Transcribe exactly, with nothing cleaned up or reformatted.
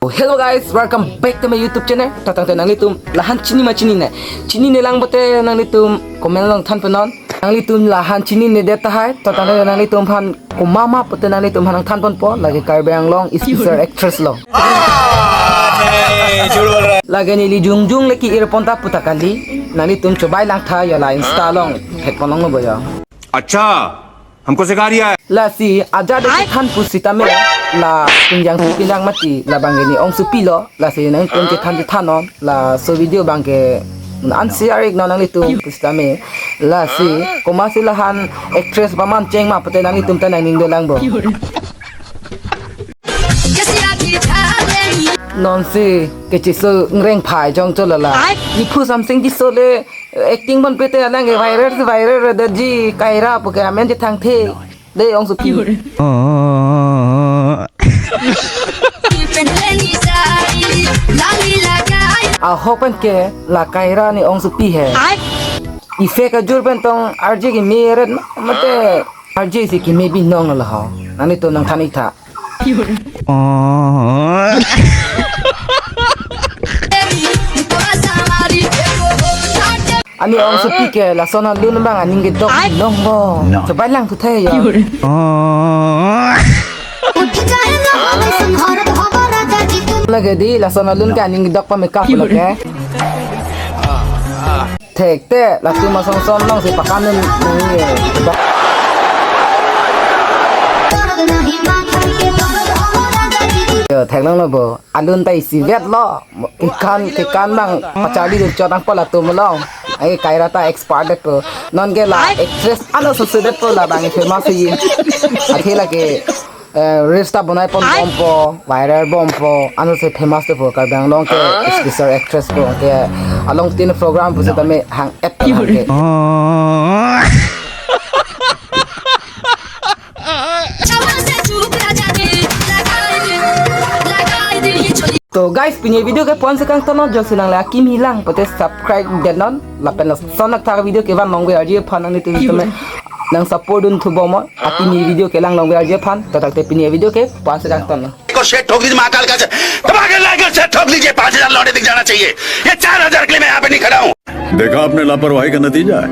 Oh, hello guys, welcome back to my YouTube channel. Totang te nanglitum lahan chini ma chinine. Chinine lang pote nanglitum comment along than penon. Nanglitum lahan chinine det tahai. Totang te nanglitum aphan komat ma pote nanglitum aphan nangthan ponpo. Lake Karbi Anglong special actress lo. Lake neli jongjong le ki-ir pon ta pu ta kali. Nanglitum chobai lang tha yo, la Insta along thek pon longlo bo yo. अच्छा, हमको सिखा रिया है। Lasi ajat de than pusitame la pinjang pinjang mati labang ke ne ongsopi lo. Lasi nangtum ke than than non, laso video abang ke ansi arik non nanglitum pusitame. Lasi komatsi lahan actress paman cheng ma pote nanglitum ta nangning dolang bo. Nonsi kechiso ngreng phai jong cholo la. Ai. Iphu samsing chiso le acting pon pete alang ke viral si viral re daji, Kaira pu ke amen chethang the. De ongsopi. Ahok pen ke la Kaira ne ongsopi he. Ai. Effect ajur pen tong arje keme ret mate arje si keme binong lo ho. Nanglitum nangthan ik tha. Oh. Ani ongsopi ke lason alun abang aning kedok nong bo. No. Chobai lang thu the yo. Oh. Lake di lason alun ke aning kedok pa makeup lake. Thekte, latum asong som nong si pakan nun nang ye. Yo, theklonglo bo. Alun ta isivet lo. Kekan, kekan abang pacharli dun chot nangpo latum along. Ai Kaira ta expert det po. Non ke la actress ano susu det po, labang famous si. Athe lake eh, reels ta bonai pon bompo, viral bompo, ano se famous to po, Karbi Anglong ke special actress po, ke along tin program pusitame hang et hang ke. To guys, pini video ke pon sekang tono, jongsi nang le akimi lang pote subscribe det non, lapen lason athak video ke van long ve arji aphan nangtum tame nang support dun thu bomnon. Apini video ke lang long ve arji aphan, totang te pini video ke pon sekang tono. एक और शेर ठोक दीजिए महाकाल का, दबा के लाइक और शेर ठोक दीजिए। पाँच हजार लौंडे दिख जाना चाहिए। ये चार हजार के लिए मैं यहाँ पे नहीं खड़ा हूँ। देखा आपने लापरवाही का नतीजा है।